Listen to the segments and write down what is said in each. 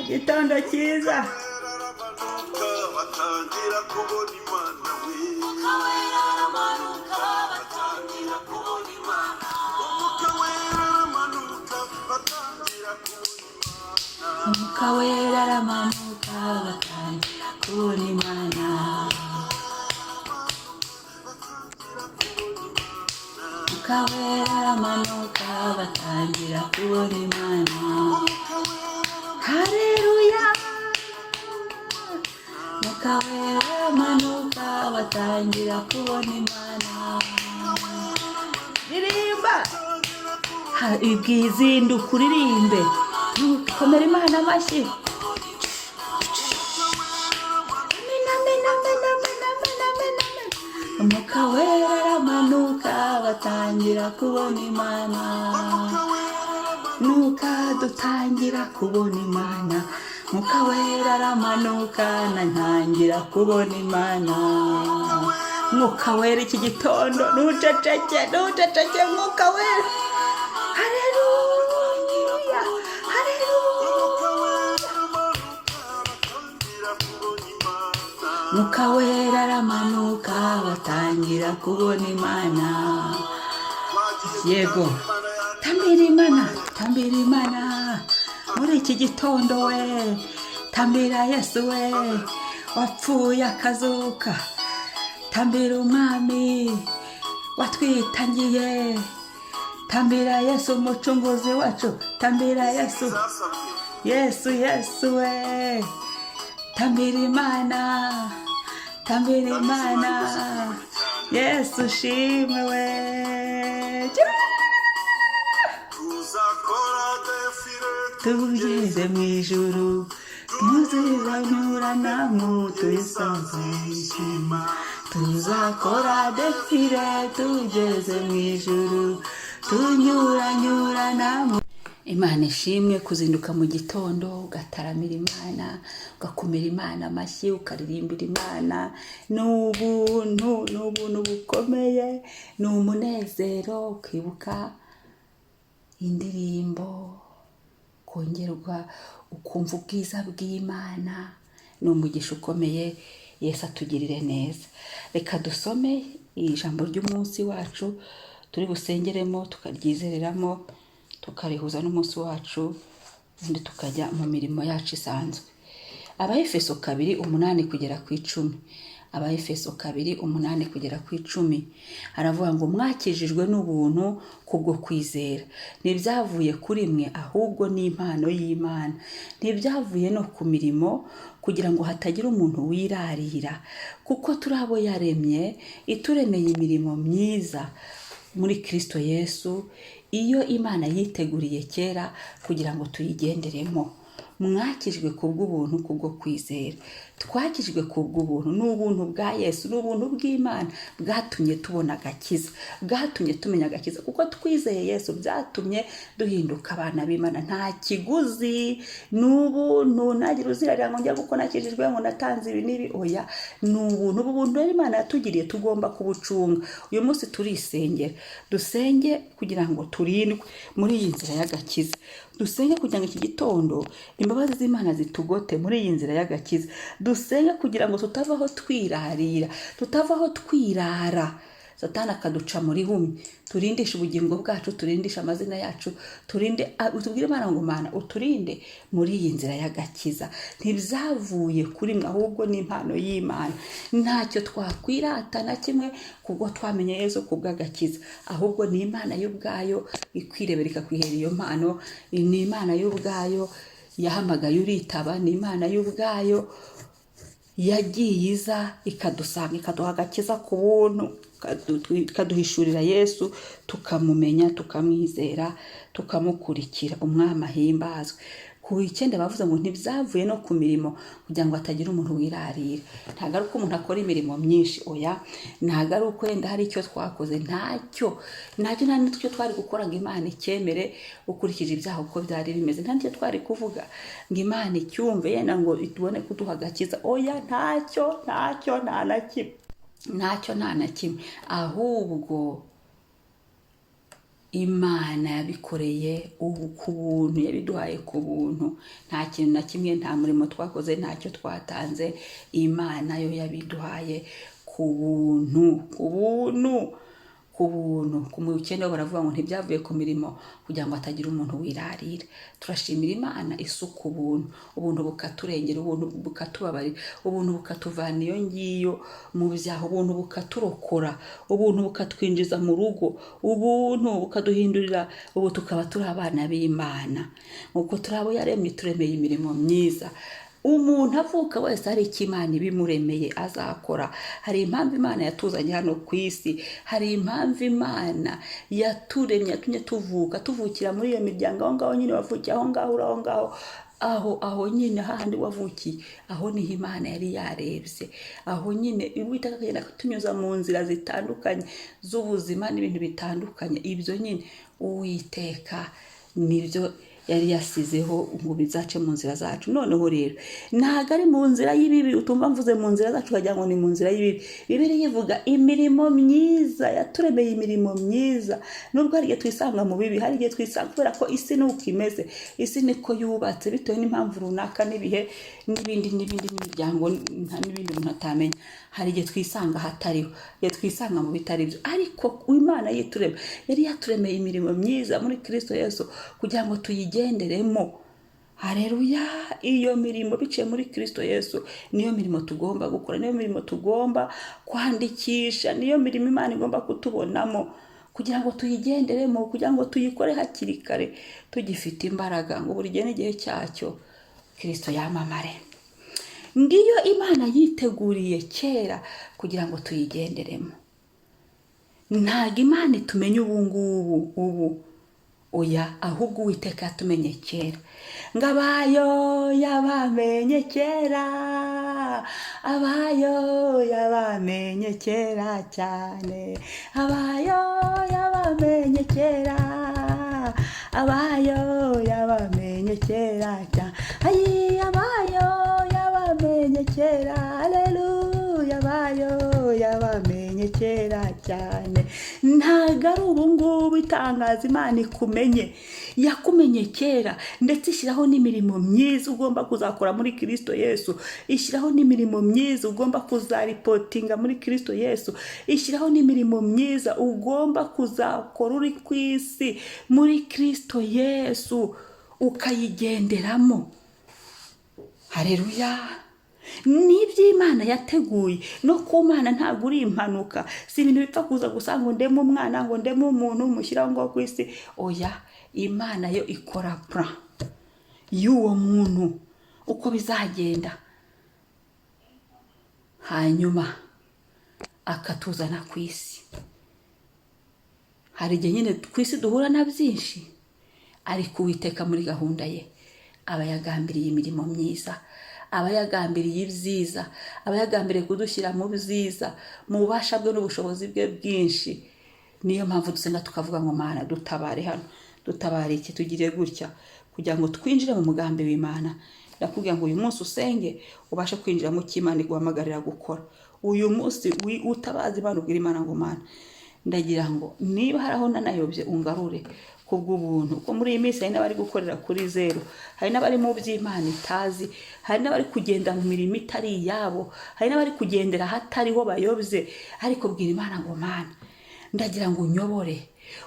Gitondo cyiza. Batangira kubona Imana we. Umwuka Wera aramanuka, batangira kubona Imana. Umwuka Wera aramanuka, batangira kubona Imana. Umwuka Wera aramanuka, batangira kubona Imana. Umwuka Wera aramanuka, batangira kubona Imana. Haleluya. Umwuka Wera aramanuka, batangira kubona Imana. Ririmba. Ibwizinduka uririmbe, komera Imana amashyi. Amen, amen, amen, amen, amen, amen, amen. Umwuka Wera aramanuka, batangira kubona Imana. Nuka dutangira kubona Imana. Mwuka Wera aramanuka, na ntangira kubona Imana. Mwuka Wera, iki gitondo ntuceceke, ntuceceke. Mwuka Wera, haleluya, haleluya. Umwuka Wera aramanuka, batangira kubona Imana. Mwuka Wera aramanuka, batangira kubona Imana. Twagiye Yego. gutanga Imana yacu. Tambira Imana, tambira Imana muri iki gitondo we. Tambira Yesu we wapfuye akazuka. Tambira Umwami watwitangiye. Tambira Yesu Umucunguzi wacu. Tambira Yesu. Zasabwe. Yesu, Yesu we. Tambira Imana, tambira Imana. Yesu ushimwe we. Tuzakora défilé. Tugeze mu ijuru, muzizanyuranamo tuyisazishima. Tuzakora défilé tugeze mu ijuru, tunyuranyuranamo. Imana ishimwe. Kuzinduka mu gitondo ugataramira Imana, ugakomera Imana amashyi, ukaririmbira Imana, ni ubuntu, ni ubuntu bukomeye, ni umunezero. Ukibuka indirimbo, kongerwa, ukumva ubwiza bw'Imana, ni umugisha ukomeye. Yesu atugirire neza. Reka dusome ijambo ry'umunsi wacu turi busengeremo, tukaryizereramo, tukarihuza n'umunsi wacu, ubundi tukajya mu mirimo yacu isanzwe. Abaefeso 2:8-10. Abaefeso 2:8-10 haravuga ngo: "Mwakijijwe n'ubuntu kubwo kwizera. Ntibyavuye kuri mwe, ahubwo ni impano y'Imana. Ntibyavuye no ku mirimo, kugira ngo hatagira umuntu wirarira. Kuko turi abo yaremye, ituremeye imirimo myiza muri Kristo Yesu, iyo Imana yiteguriye kera kugira ngo tuyigenderemo." Mwakijwe kubw'ubuntu kubwo kwizera. Twakijwe kubw'ubuntu. Ni ubuntu bwa Yesu, ni ubuntu bw'Imana bwatumye tubona agakiza, bwatumye tumenya agakiza. Kuko twizeye Yesu, byatumye duhinduka abana b'Imana. Nta kiguzi, ni ubuntu. Ntagira uzirarira ngo njya kuko nakijijwe, ngo natanze ibi n'ibi. Oya, ni ubuntu. Ubu buntu rero Imana yatugiriye, tugomba kubucunga. Uyu munsi turisengera, dusenge kugira ngo turindwe muri iyi nzira y'agakiza. Dusenge kugira ngo iki gitondo imbabazi z'Imana zitugote muri iyi nzira y'agakiza. Dusenge kugira ngo tutavaho twirarira, tutavaho twirara, Satani akaduca muri humye. Turindishe ubugingo bwacu, turindishe amazina yacu, turinde. Tubwire Imana ngo: "Mana, uturinde muri iyi nzira y'agakiza." Ntibyavuye kuri mwe, ahubwo ni impano y'Imana. Ntacyo twakwirata na kimwe kubwo twamenye Yesu kubw'agakiza, ahubwo ni Imana y'ubwayo ikwirebera, ikakwihera iyo mpano. Ni Imana y'ubwayo yahamagaye uritaba. Ni Imana y'ubwayo yagiye iza ikadusanga, ikaduha agakiza ku buntu, ikaduhishurira Yesu, tukamumenya, tukamwizera, tukamukurikira. Umwami ahimbazwe. Ku 9 bavuze ngo: "Ntibyavuye no ku mirimo, kugira ngo hatagira umuntu wirarira." Ntabwo ari uko umuntu akora imirimo myinshi, oya. Ntabwo ari uko wenda hari icyo twakoze. Ntacyo, ntacyo, nta n'icyo twari gukora ngo Imana icyemere. Ukurikije ibyaha uko byari bimeze, nta n'icyo twari kuvuga ngo Imana icyumve, yenda ngo itubone kuduha agakiza. Oya, ntacyo, ntacyo, nta na kimwe, ntacyo, nta na kimwe. Ahubwo Imana yabikoreye ubu ku buntu, yabiduhaye ku buntu. Nta kintu na kimwe, nta murimo twakoze, ntacyo twatanze. Imana yo yabiduhaye ku buntu, ku buntu, ku buntu. Ku mukene baravuga ngo ntibyavuye ku mirimo, kugira ngo hatagira umuntu wirarira. Turashimira Imana isuka ubuntu, ubuntu bukaturengera, ubuntu bukatubabarira, ubuntu bukatuvana iyo ngiyo mu byaha, ubuntu bukaturokora, ubuntu bukatwinjiza mu rugo, ubuntu bukaduhindurira ubu tukaba turi abana b'Imana. Nk'uko turi abo yaremye, turemeye imirimo myiza. Umuntu avuka wese hari icyo Imana ibimuremeye azakora. Hari impamvu Imana yatuzanye hano ku isi, hari impamvu Imana yaturemye, yatumye tuvuka, tuvukira muri iyo miryango, aho ngaho nyine wavukiye, aho ngaho uri, aho ngaho, aho aho nyine hahandi wavukiye, aho niho Imana yari yarebye, aho nyine Uwiteka akagenda atunyuza mu nzira zitandukanye z'ubuzima n'ibintu bitandukanye. Ibyo nyine Uwiteka nibyo yari yasizeho ngo bizace mu nzira zacu. Noneho rero ntabwo ari mu nzira y'ibibi. Utumva mvuze mu nzira zacu ukagira ngo ni mu nzira y'ibibi. Bibiliya ivuga imirimo myiza, yaturemeye imirimo myiza. Nubwo hari igihe twisanga mu bibi, hari igihe twisanga kubera ko isi ni uko imeze, isi niko yubatse bitewe n'impamvu runaka n'ibihe n'ibindi n'ibindi n'imiryango n'ibindi umuntu atamenya. Hari igihe twisanga ahatariho, igihe twisanga mu bitari byo, ariko Imana yiturema yari yaturemeye imirimo myiza muri Kristo Yesu kugira ngo tuyigenderemo. Hareruya! Iyo mirimo biciye muri Kristo Yesu niyo mirimo tugomba gukora, niyo mirimo tugomba kwandikisha, niyo mirimo Imana igomba kutubonamo kugira ngo tuyigenderemo, kugira ngo tuyikore hakiri kare tugifite imbaraga, ngo buri gihe n'igihe cyacyo Kristo yamamare. Ngiyo Imana yiteguriye kera kugira ngo tuyigenderemo. Ntabwo Imana itumenye ubu ngubu ubu, oya, ahubwo Uwiteka yatumenye kera. Ngo abayo yabamenye kera, abayo yabamenye kera cyane, abayo yabamenye kera, abayo yabamenye kera cyane, ayi abayo yabamenye kera, aleluya, abayo yabamenye kera cyane. Ntabwo ari ubu ngubu itangaza Imana ikumenye, yakumenye kera, ndetse ishyiraho n'imirimo myiza ugomba kuzakora muri Kristo Yesu, ishyiraho n'imirimo myiza ugomba kuzaripotinga muri Kristo Yesu, ishyiraho n'imirimo myiza ugomba kuzakora uri ku isi muri Kristo Yesu, ukayigenderamo. Hareruya! N'iby'Imana yateguye no ku Mana ntabwo uri impanuka. Si ibintu bipfa kuza gusa ngo ndeme umwana, ngo ndeme umuntu mushyiraho ngo ku isi. Oya, Imana yo ikora plan y'uwo muntu uko bizagenda, hanyuma akatuzana ku isi. Hari igihe nyine ku isi duhura na byinshi, ariko Uwiteka muri gahunda ye aba yagambiriye imirimo myiza, aba yagambiriye ibyiza, aba yagambiriye kudushyira mu byiza, mu bubasha bwe n'ubushobozi bwe bwinshi. Niyo mpamvu dusenga tukavuga ngo Mana dutabare hano, dutabare iki, tugire gutya, kugira ngo twinjire mu mugambi w'Imana. Ndakubwira ngo uyu munsi usenge ubashe kwinjira mu cyo Imana iguhamagarira gukora. Uyu munsi utabaza Imana, ubwira Imana ngo Mana, ndagira ngo niba hari aho nanayobye ungarure kubw'ubuntu. Kuko muri iyi minsi hari n'abari gukorera kuri zeru, hari n'abari mu by'Imana itazi, hari n'abari kugenda mu mirimo itari iyabo, hari n'abari kugendera ahatariho bayobye. Ariko bwira Imana ngo Mana, ndagira ngo unyobore,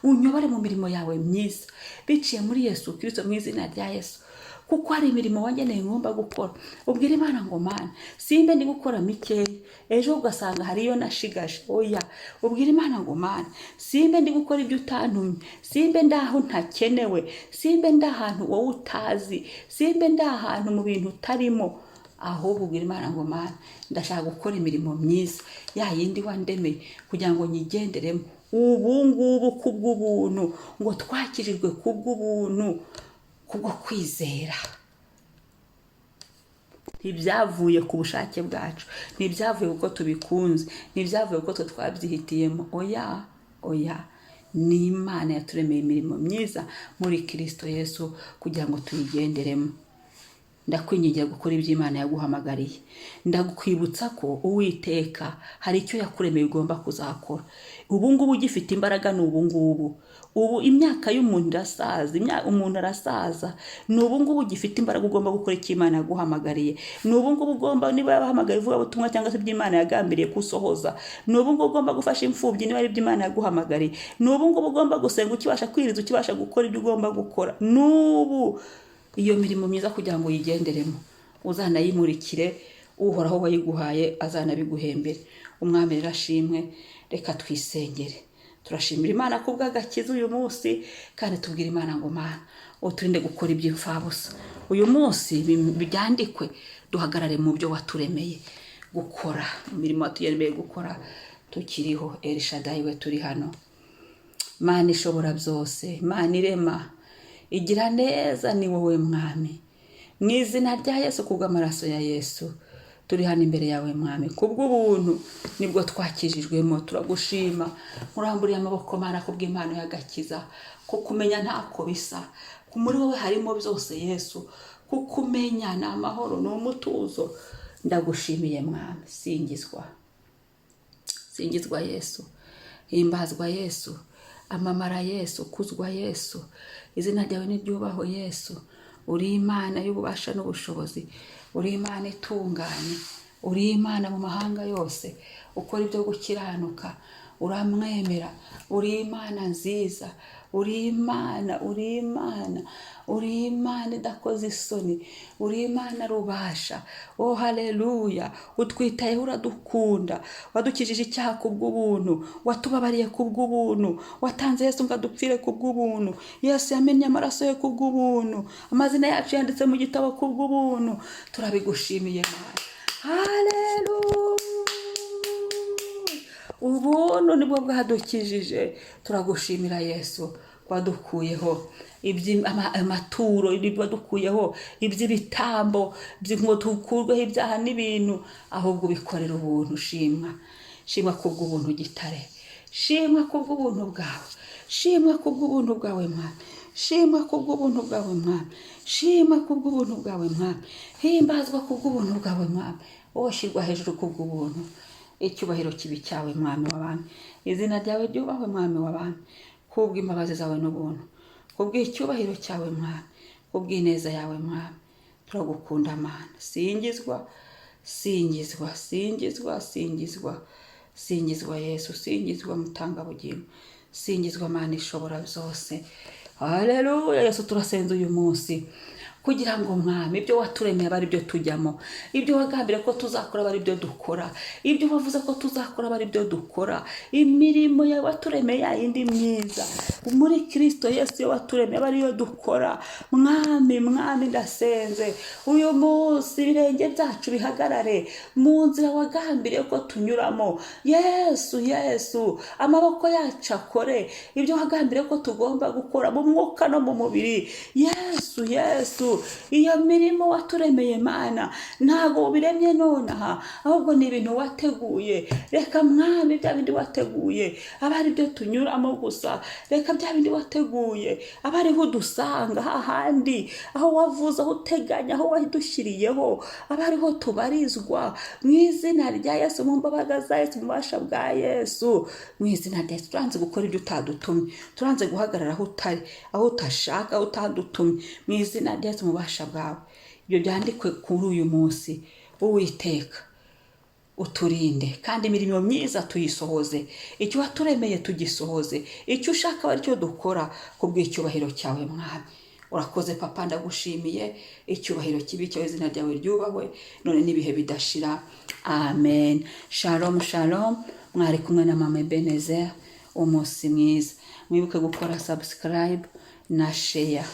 unyobore mu mirimo yawe myiza biciye muri Yesu Kristo, mu izina rya Yesu, kuko hari imirimo wageneye ngomba gukora. Ubwira Imana ngo Mana, simbe ndi gukora mikeya, ejo ugasanga hari iyo nashigaje. Oya, ubwira Imana ngo Mana, simbe ndi gukora ibyo utantumye, simbe ndi aho ntakenewe, simbe ndi ahantu wowe utazi, simbe ndi ahantu mu bintu utarimo. Ahubwo ubwira Imana ngo Mana, ndashaka gukora imirimo myiza ya yindi wandemeye kugira ngo nyigenderemo ubu ngubu kubw'ubuntu, ngo twakirijwe kubw'ubuntu, kubwo kwizera. Ntibyavuye ku bushake bwacu, ntibyavuye kuko tubikunze, ntibyavuye kuko twe twabyihitiyemo. Oya, oya, ni Imana yaturemeye imirimo myiza muri Kristo Yesu kugira ngo tuyigenderemo. Ndakwingingira gukora ibyo Imana yaguhamagariye. Ndakwibutsa ko Uwiteka hari icyo yakuremeye ugomba kuzakora. Ubu ngubu ugifite imbaraga, ni ubu ngubu. Ubu imyaka y'umuntu irasaza, umuntu arasaza. Ni ubu ngubu ugifite imbaraga, ugomba gukora icyo Imana yaguhamagariye. Ni ubu ngubu ugomba, niba yabahamagara ivugabutumwa cyangwa se ibyo Imana yagambiriye kusohoza. Ni ubu ngubu ugomba gufasha imfubyi, niba ari ibyo Imana yaguhamagariye. Ni ubu ngubu ugomba gusenga, ukibasha kwiriza, ukibasha gukora ibyo ugomba gukora. N'ubu iyo mirimo myiza kugira ngo uyigenderemo, uzanayimurikire Uhoraho wayiguhaye, azanabiguhembere. Umwami rero ashimwe. Reka twisengere. Turashimira Imana kubw'agakiza uyu munsi, kandi tubwira Imana ngo: "Mana, uturinde gukora iby'imfabusa uyu munsi, byandikwe, duhagarare mu byo waturemeye gukora, mu mirimo watugemeye gukora tukiriho." Elishadayi we, turi hano. Mana ishobora byose, Mana irema, igira neza, ni wowe Mwami. Mu izina rya Yesu, kubw'amaraso ya Yesu, turi hano imbere yawe Mwami. Kubw'ubuntu nibwo twakijijwemo, turagushima. Nkuramburiye amaboko, Mana, kubw'impano y'agakiza. Kukumenya ntako bisa, muri wowe harimo byose Yesu. Kukumenya ni amahoro, ni umutuzo. Ndagushimiye Mwami. Singizwa, singizwa Yesu, himbazwa Yesu, amamara Yesu, kuzwa Yesu. Izina ryawe niryubahwe Yesu. Uri Imana y'ububasha n'ubushobozi, uri Imana itunganye, uri Imana mu mahanga yose ukora ibyo gukiranuka, uramwemera. Uri Imana nziza, uri Imana, uri Imana, uri Imana idakoze isoni, uri Imana rubasha. Oh haleluya! Utwitayeho, uradukunda, wadukijije icyaha kubw'ubuntu, watubabariye kubw'ubuntu, watanze Yesu ngo adupfire kubw'ubuntu. Yesu yamennye amaraso ye kubw'ubuntu, amazina yacu yanditse mu gitabo kubw'ubuntu. Turabigushimiye Mana. Haleluya! Ubuntu nibwo bwadukijije. Turagushimira Yesu, wadukuyeho amaturo, wadukuyeho iby'ibitambo ngo dukurweho ibyaha n'ibintu, ahubwo ubikorera ubuntu. Shimwa, shimwa kubw'ubuntu Gitare, shimwa kubw'ubuntu bwawe, shimwa kubw'ubuntu bwawe Mwami, shimwa kubw'ubuntu bwawe Mwami, shimwa kubw'ubuntu bwawe Mwami, himbazwa kubw'ubuntu bwawe Mwami, wowe shyirwa hejuru kubw'ubuntu. Icyubahiro kibi cyawe Mwami w'abami, izina ryawe ryubahwe Mwami w'abami, kubw'imbabazi zawe n'ubuntu, kubw'icyubahiro cyawe Mwami, kubw'ineza yawe Mwami. Turagukunda Mana. Singizwa, singizwa, singizwa, singizwa, singizwa Yesu, singizwa Mutangabugingo, singizwa Mana ishobora byose. Haleluya! Yesu, turasenze uyu munsi kugira ngo Mwami, ibyo waturemeye abe ari byo tujyamo, ibyo wagambiriye ko tuzakora abe ari byo dukora, ibyo wavuze ko tuzakora abe ari byo dukora. Imirimo yawe waturemeye, ya yindi myiza muri Kirisito Yesu, iyo waturemeye abe ariyo dukora Mwami. Mwami, ndasenze uyu munsi, ibirenge byacu bihagarare mu nzira wagambiriye ko tunyuramo Yesu. Yesu, amaboko yacu akore ibyo wagambiriye ko tugomba gukora mu mwuka no mu mubiri Yesu. Yesu, iyo mirimo waturemeye Mana, ntabwo ubiremye nonaha, ahubwo ni ibintu wateguye. Reka Mwami, bya bindi wateguye aba ari byo tunyuramo gusa. Reka bya bindi wateguye aba ariho udusanga, hahandi aho wavuze, aho uteganya, aho wadushyiriyeho, aba ariho tubarizwa, mu izina rya Yesu, mu mbaraga za Yesu, mu bubasha bwa Yesu, mu izina rya Yesu. Turanze gukora ibyo utadutumye, turanze guhagarara aho utari, aho utashaka, aho utadutumye, mu izina rya Yesu, mu bubasha bwawe. Ibyo byandikwe kuri uyu munsi. Uwiteka, uturinde, kandi imirimo myiza tuyisohoze, icyo waturemeye tugisohoze, icyo ushaka aba aricyo dukora kubw'icyubahiro cyawe Mwami. Urakoze Papa, ndagushimiye. Icyubahiro kibi cyawe, izina ryawe ryubahwe none n'ibihe bidashira. Amen. Shalom, shalom. Mwari kumwe na Mama Ebenezer. Umunsi mwiza. Mwibuke gukora subscribe na share.